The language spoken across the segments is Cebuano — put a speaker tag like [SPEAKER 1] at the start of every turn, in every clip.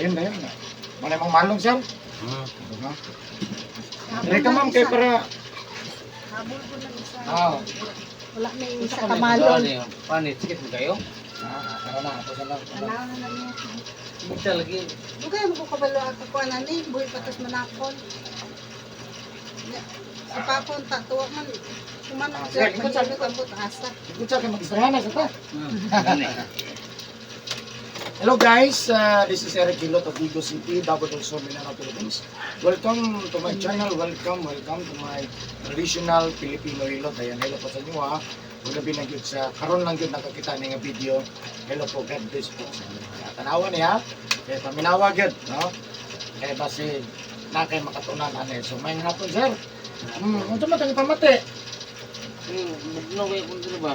[SPEAKER 1] Dayon, dayon. Wala mong malong, sir. Ha? Dili ka, ma'am, kay para
[SPEAKER 2] Habol ko ng isa.
[SPEAKER 1] Ah.
[SPEAKER 2] Wala na yung isa
[SPEAKER 3] Sa
[SPEAKER 2] kamalon.
[SPEAKER 3] Panit, sakit mo kayo?
[SPEAKER 1] Ah, tara na, ako sa lang.
[SPEAKER 2] Tanaw na lang niya.
[SPEAKER 3] Kita lagi.
[SPEAKER 2] Dugay mo ko kabalo ako ko anani, buhi patas manakon. Ya, si Papa ang tatuwa man. Kuman
[SPEAKER 1] Ah,
[SPEAKER 2] ang
[SPEAKER 1] sige,
[SPEAKER 2] siya,
[SPEAKER 1] ikot siya,
[SPEAKER 2] mahilot ang asa.
[SPEAKER 1] Ikot siya kay mag-istoryahan na sa ta.
[SPEAKER 3] Gani.
[SPEAKER 1] Hello guys, this is Eric Hilot of Vigo City, Davao del Sur, Mindanao, Philippines. Welcome to my channel, welcome, welcome to my traditional Filipino hilot. Ayan, hello po sa inyo ha. Gabi na gyud sa karon lang gyud nakakita ni nga video. Hello po, God bless po sa inyo. Kaya tanawa niya, kaya paminawa gyud, no? Kaya basi na kay makatunan ani. So may hapon, sir. Unsa man tang pamati?
[SPEAKER 3] Bugnaw kayo kung dito ba?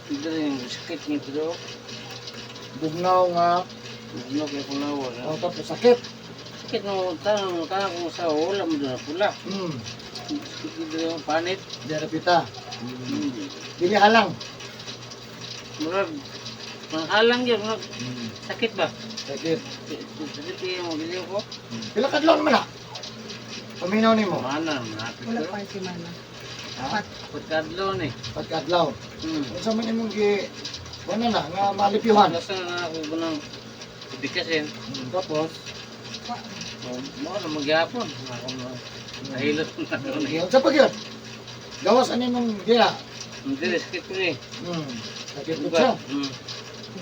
[SPEAKER 3] Dito yung sakit niyo dito.
[SPEAKER 1] Bugnaw nga,
[SPEAKER 3] Bugnaw kayo kung lawa.
[SPEAKER 1] oh, tapos sakit.
[SPEAKER 3] Sakit mo, tanong, tanong kung sa wala mo doon pula. Sakit dito yung panit.
[SPEAKER 1] Dira pita. Dili halang.
[SPEAKER 3] Murag, manghalang yun. Murag, sakit ba?
[SPEAKER 1] Sakit.
[SPEAKER 3] Sakit yung giliw ko.
[SPEAKER 1] Pila ka adlaw naman na? Paminaw nimo.
[SPEAKER 3] Mana, malapit
[SPEAKER 2] Wala
[SPEAKER 3] ko.
[SPEAKER 2] pa si Mana.
[SPEAKER 1] Ha?
[SPEAKER 3] Pagkadlo ni.
[SPEAKER 1] Pagkaadlaw. Unsa man imong gi wala na nga malipyuhan.
[SPEAKER 3] Basta na ako ng bikasin.
[SPEAKER 1] Tapos
[SPEAKER 3] Oh, mo na magyapon. Ako na nahilot na ako ni.
[SPEAKER 1] unsa pa gyud? Gawas ani imong diya.
[SPEAKER 3] Hindi sakit ko ni.
[SPEAKER 1] Sakit ko siya.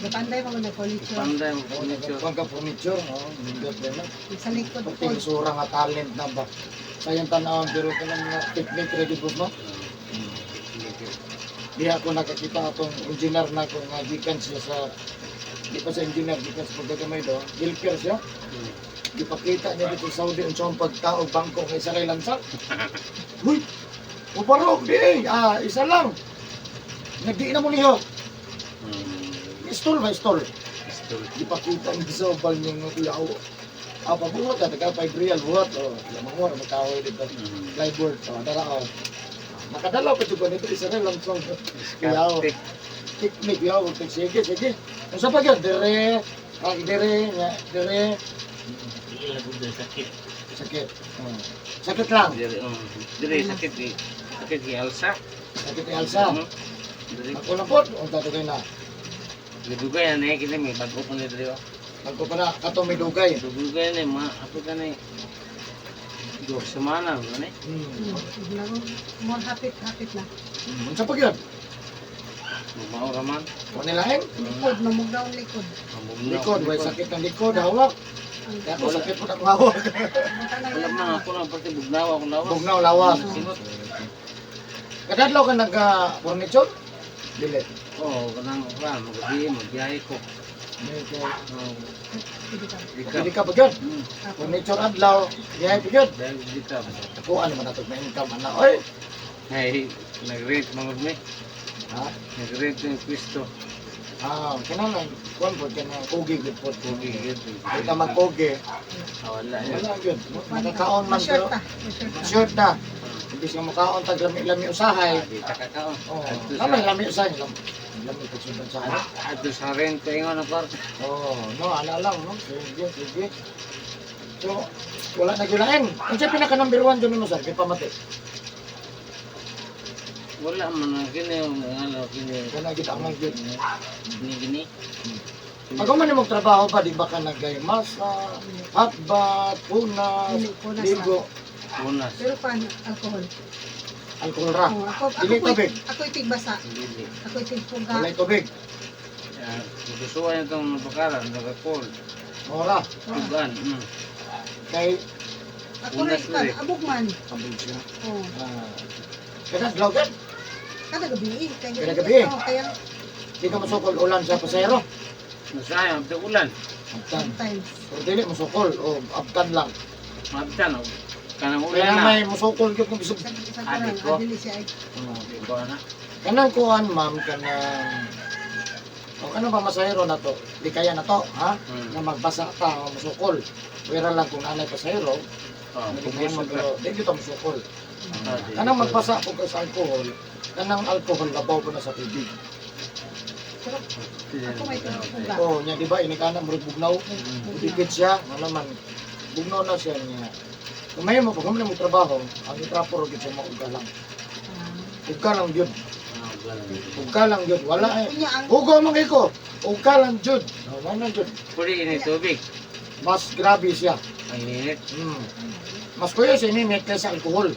[SPEAKER 2] Panday pa ko na furniture.
[SPEAKER 3] Panday mo
[SPEAKER 1] Oh,
[SPEAKER 3] furniture.
[SPEAKER 1] nagkuhan ka furniture, oh, nindot din na.
[SPEAKER 2] Sa likod ko.
[SPEAKER 1] Pati sura nga talent na ba. Sayang tanawang pero kanang mga technique ready po no. Di ako nakakita atong engineer na ko nga gikan siya sa di pa sa engineer gikan sa pagkagamay do. Helper siya. Gipakita niya dito sa Saudi unsa ang pagtao bangko nga isa ray lansa. Huy! Ubarog di eh. Ah, isa lang. Nagdiin na mo niyo. Istol ba istol?
[SPEAKER 3] Pistol.
[SPEAKER 1] Gipakita niya sa ubal niya nga kuya. Oh. Ah, pabuhat ka taga 5 real buhat oh. Ya manguha ra magkahoy dito. Plyboard oh, dara oh. Nakadalaw pa jud ko nito isa ray lansong. Kuya oh.
[SPEAKER 3] Diskarte.
[SPEAKER 1] Technique yaw, sige sige. Unsa pa gyud dire, ah, dire, nga, dire.
[SPEAKER 3] Ila gud sakit.
[SPEAKER 1] Sakit. Oh. Sakit lang.
[SPEAKER 3] Dire dire sakit di. Sakit di alsa.
[SPEAKER 1] Sakit ni Alsa.
[SPEAKER 3] Dire
[SPEAKER 1] Ako lang po, unta to na.
[SPEAKER 3] dugay na ni kini may bago pa ni dire.
[SPEAKER 1] Ako pa na, katong may dugay.
[SPEAKER 3] Dugay na ma apo ka ni. Dua semana mo ni.
[SPEAKER 2] More hapit-hapit na.
[SPEAKER 1] Unsa pa gyud?
[SPEAKER 3] Mao ra man.
[SPEAKER 1] Wa nilain?
[SPEAKER 2] Likod, mamugdaw ang likod.
[SPEAKER 1] Likod, way sakit ang likod, hawak. Kaya ako sakit po na akong hawak.
[SPEAKER 3] Wala man ako lang pati bugnaw akong lawas.
[SPEAKER 1] Bugnaw lawas.
[SPEAKER 3] Singot.
[SPEAKER 1] Kadadlaw ka nagka-furniture? Dili.
[SPEAKER 3] Oo, kanang kuan, magabi, magbiyahe ko. Oo, di ka.
[SPEAKER 1] Dili ka pa gyud. Furniture adlaw, dihay pa gyud.
[SPEAKER 3] Dahil di ka.
[SPEAKER 1] Ako ano man ato may income ana oy.
[SPEAKER 3] Hey, nag-rate mga mi.
[SPEAKER 1] Ha?
[SPEAKER 3] Nag-rate yung pwesto.
[SPEAKER 1] Ah, kinahanglan kuan po kanang kugi gyud po.
[SPEAKER 3] Kugi gyud.
[SPEAKER 1] Di ka magkugi.
[SPEAKER 3] Ah, wala yun.
[SPEAKER 1] Wala gyud. Makakaon man pero
[SPEAKER 2] Ma-short ta. Ma-short ta.
[SPEAKER 1] short na. Imbis nga makaon tag lami-lami usahay.
[SPEAKER 3] Ah, di ta kakaon.
[SPEAKER 1] Oh,
[SPEAKER 3] Adto
[SPEAKER 1] lami lami usahay. Lami lami pagsundan sa ano.
[SPEAKER 3] Adto sa rent ingon ang kwarta.
[SPEAKER 1] Oh, no, ala lang, no? Sige, sige. So, wala na gyud. Unsa pinaka number 1 dun mo sir? Kay pamati.
[SPEAKER 3] Wala man ang kini ang ano kini.
[SPEAKER 1] Kana gyud ang gyud.
[SPEAKER 3] Gini gini.
[SPEAKER 1] Pag man imong trabaho ba di ba ka nagay-masa, hot bath, punas,
[SPEAKER 2] Dili, punas
[SPEAKER 1] ligo,
[SPEAKER 3] Punas.
[SPEAKER 2] Pero pan, alcohol.
[SPEAKER 1] Alcohol ra.
[SPEAKER 2] Oh, ako, ako,
[SPEAKER 1] Dili
[SPEAKER 2] ako,
[SPEAKER 1] tubig.
[SPEAKER 2] ako itig basa.
[SPEAKER 3] Dili.
[SPEAKER 2] Ako itig puga.
[SPEAKER 1] Walay tubig.
[SPEAKER 3] Ah, gusto itong bakaran, nagakol.
[SPEAKER 1] Ora
[SPEAKER 3] Tugan.
[SPEAKER 1] Kay
[SPEAKER 2] Ako rin
[SPEAKER 3] Punas
[SPEAKER 2] pan,
[SPEAKER 3] na eh.
[SPEAKER 2] abog man.
[SPEAKER 1] kabog siya.
[SPEAKER 2] Oh.
[SPEAKER 1] Ah. Kada adlaw gud.
[SPEAKER 2] Kada gabi eh. Kaya,
[SPEAKER 1] Kada gabi eh.
[SPEAKER 2] Oh, kaya
[SPEAKER 1] Di ka masukol ulan sa pasayro.
[SPEAKER 3] Masaya, abda ulan.
[SPEAKER 1] Abtan.
[SPEAKER 2] sometimes.
[SPEAKER 1] Pero dili musukol o abtan lang.
[SPEAKER 3] Mabtan, oh. Kanang ulan
[SPEAKER 1] Kaya
[SPEAKER 3] na.
[SPEAKER 1] may musukol gyud kung bisog.
[SPEAKER 2] Sa
[SPEAKER 3] Adi
[SPEAKER 2] karang,
[SPEAKER 3] ko.
[SPEAKER 2] adili siya ay.
[SPEAKER 3] Di ko na.
[SPEAKER 1] Kanang kuan ma'am kanang o kanang pamasahero na to, di kaya na to, ha?
[SPEAKER 3] Hmm.
[SPEAKER 1] Na magbasa ta o musukol. Pwera lang kung nanay pasahero,
[SPEAKER 3] Oh,
[SPEAKER 1] hindi kaya mo
[SPEAKER 3] pugusog ka.
[SPEAKER 1] pero di gyud ta musukol.
[SPEAKER 3] Ah, di.
[SPEAKER 1] Kanang magbasa po ka sa alcohol, kanang alcohol labaw po na sa tubig.
[SPEAKER 2] Pero ako may tubig uga.
[SPEAKER 1] Oh, nya di ba inikana murag bugnaw. Dikit siya, nga naman bugnaw na siya niya. Kung may mo pag mo trabaho, ang itrapo ro gid siya mauga lang. Uga lang gyud. Uga lang gyud. Wala eh.
[SPEAKER 2] Unya ang
[SPEAKER 1] Uga man kay ko. Uga lang jud. No, wala jud.
[SPEAKER 3] Pwede ini tubig.
[SPEAKER 1] Mas grabe siya.
[SPEAKER 3] Ang init.
[SPEAKER 1] Mas kuya sa ininit kaysa alkohol.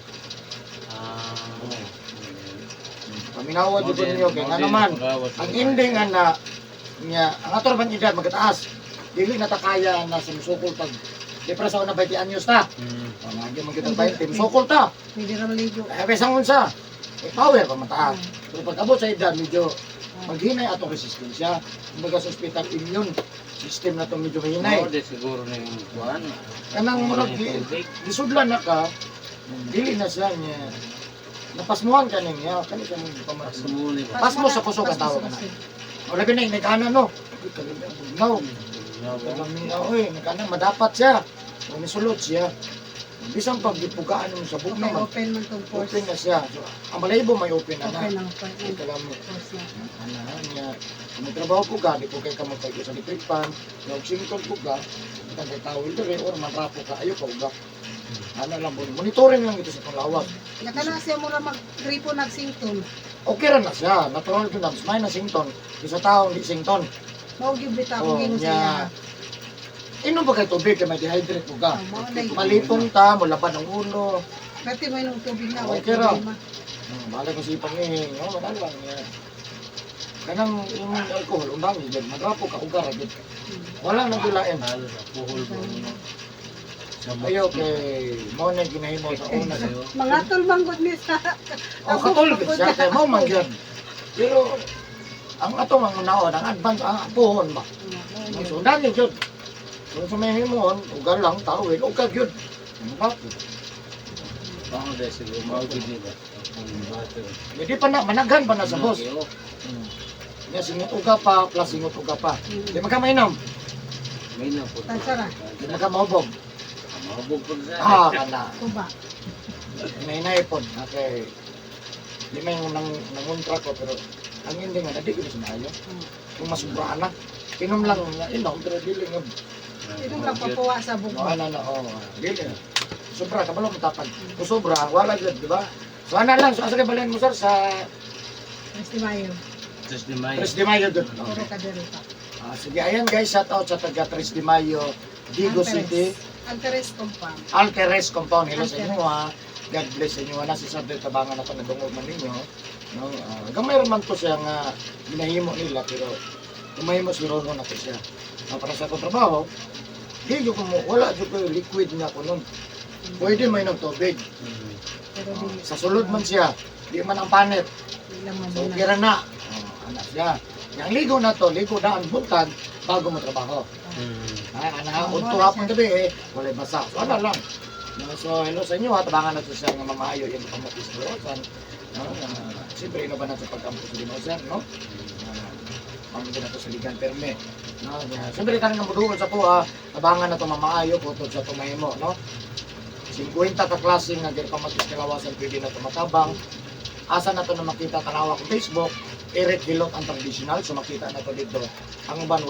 [SPEAKER 3] Ah.
[SPEAKER 1] Paminawa jud ninyo kay nga naman ang ending ana niya ang ato bang edad magkataas. Dili na ta kaya na sumusukol pag di para sa una 20 anyos ta. O, nagyo man kita 20, musukol ta.
[SPEAKER 2] Pwede ra maligo.
[SPEAKER 1] Eh, besang unsa? Eh, power pa mataas. Pero pag abot sa edad, medyo maghinay atong resistensya. Kumbaga sa ospital, immune system na itong medyo mahinay.
[SPEAKER 3] Mo de siguro na yung kuan.
[SPEAKER 1] Kanang murag
[SPEAKER 3] Tubig.
[SPEAKER 1] gisudlan na ka, dili na siya niya. Napasmuhan ka niya, kani siya mong pamas.
[SPEAKER 3] Pasmuli ba?
[SPEAKER 1] Pasmo sa kusog ang
[SPEAKER 2] Pasmo
[SPEAKER 1] tawag
[SPEAKER 2] sa
[SPEAKER 1] na.
[SPEAKER 2] kusog.
[SPEAKER 1] O labi na, nagkana no. Uy, kalami ang bugnaw. Kalami, oy, nagkana, madapat siya. O misulod siya. Bisan pag gipugaan mo sa
[SPEAKER 2] Okay,
[SPEAKER 1] bugnaw,
[SPEAKER 2] open man tong pores.
[SPEAKER 1] open na siya. So, ang balahibo may open na na.
[SPEAKER 2] Open ang open.
[SPEAKER 1] Ay, kalami.
[SPEAKER 2] Pores na.
[SPEAKER 1] Ana niya, kung may trabaho po ka, di po kay ka magpaigo sa electric fan, yung singkong po ka, itang kay tawil dere, or manrapo ka, ayo pa uga. Ano lang po, monitoring lang ito sa itong lawas.
[SPEAKER 2] Naka na siya mura magripo nagsymptom.
[SPEAKER 1] Okay ra na siya, natural yun na, mas may na sington, isa taong di sington.
[SPEAKER 2] Mao gyud bitaw
[SPEAKER 1] Oh,
[SPEAKER 2] akong giingon sa
[SPEAKER 1] niya.
[SPEAKER 2] iya.
[SPEAKER 1] Inom ba kay tubig, kay may dehydrate po ka.
[SPEAKER 2] Oh, mao na yun.
[SPEAKER 1] Malipong ta, mulaban ang ulo.
[SPEAKER 2] Pwede mo inom tubig na, way
[SPEAKER 1] Okay ra.
[SPEAKER 2] problema.
[SPEAKER 1] Balay ko sipang eh, no, wala lang. Yeah. Kanang imong alcohol, undang, yun, madrapo ka, uga ra gyud. Wala nang gulain.
[SPEAKER 3] Halo sa puhol mo.
[SPEAKER 1] Ayo kay mo na ginahimo sa una.
[SPEAKER 2] Mga tol manggod ni sa
[SPEAKER 1] O katol gid siya kay mo man gyud. Pero ang ato ang unaon, ang advance ang apuhon ba. Ang sundan ni gyud. Kung sa may himuon, uga lang tawil, uga gyud. Ano ba?
[SPEAKER 3] Pang de siguro mao gid di ba? Ang bato.
[SPEAKER 1] Hindi pa na managhan pa na sa boss. Nya singot uga pa plus singot uga pa. Di man ka mainom,
[SPEAKER 3] May na po.
[SPEAKER 2] Tansara.
[SPEAKER 1] di man ka mahubog.
[SPEAKER 3] Mahubog po sa.
[SPEAKER 1] Ah, kana.
[SPEAKER 2] Kuba.
[SPEAKER 1] Hinay pod. Okay. Di man yung nang nangontra ko pero ang hindi nga di ko sa maayo. Kung masubraan na, inom lang nga inom pero dili nga
[SPEAKER 2] Inom lang papuwa sa
[SPEAKER 1] no,
[SPEAKER 2] bugba.
[SPEAKER 1] ano na, oh, dili. Sobra, kabalo mo tapad. Kung sobra, wala gyud, di ba? So ana lang, so asa kay balen mo sir sa
[SPEAKER 2] 3 de Mayo.
[SPEAKER 3] 3 de Mayo.
[SPEAKER 1] 3 de Mayo gyud.
[SPEAKER 2] Puro
[SPEAKER 1] Okay.
[SPEAKER 2] ka diri pa.
[SPEAKER 1] Ah, sige, ayan guys, shout out sa taga 3 de Mayo, Digo
[SPEAKER 2] Antares.
[SPEAKER 1] City,
[SPEAKER 2] Antares Compound.
[SPEAKER 1] Alteres Compound. Hello sa
[SPEAKER 2] Alteres.
[SPEAKER 1] inyo ha. God bless sa inyo. Wala si Sir Del Tabangan na to nadungog man ninyo. No, gamay ra man to siya nga ginahimo nila pero kumahimo si Rono na to siya. Para sa akong trabaho, di jud ko mo wala jud ko liquid nga ko nun. Pwede may tubig.
[SPEAKER 2] Pero di
[SPEAKER 1] Sa sulod man siya, di man ang panit.
[SPEAKER 2] di lang man
[SPEAKER 1] So
[SPEAKER 2] muna.
[SPEAKER 1] okay ra na. Oh, anak siya. Yang ligo na to, ligo na ang buntag bago mo trabaho. Ay, ana,
[SPEAKER 2] Oh,
[SPEAKER 1] udto hapon gabi eh, walay basa. So ana lang. No, so hello sa inyo ha, tabangan na to siya nga mamaayo yung pamatis ni Rosan. No, siyempre ino ba na sa pagkampo sa Ginoo sir, no? Pamilya na to sa ligan perme. No, nga, siyempre tanan nga muduol sa tuwa, tabangan na to mamaayo kutod sa tumahimo, no? 50 ka klase nga diri pamatis kalawasan pwede na to matabang. Asa na to na makita tanawa ko Facebook, Eric Hilot ang traditional, so makita na to dito. Ang uban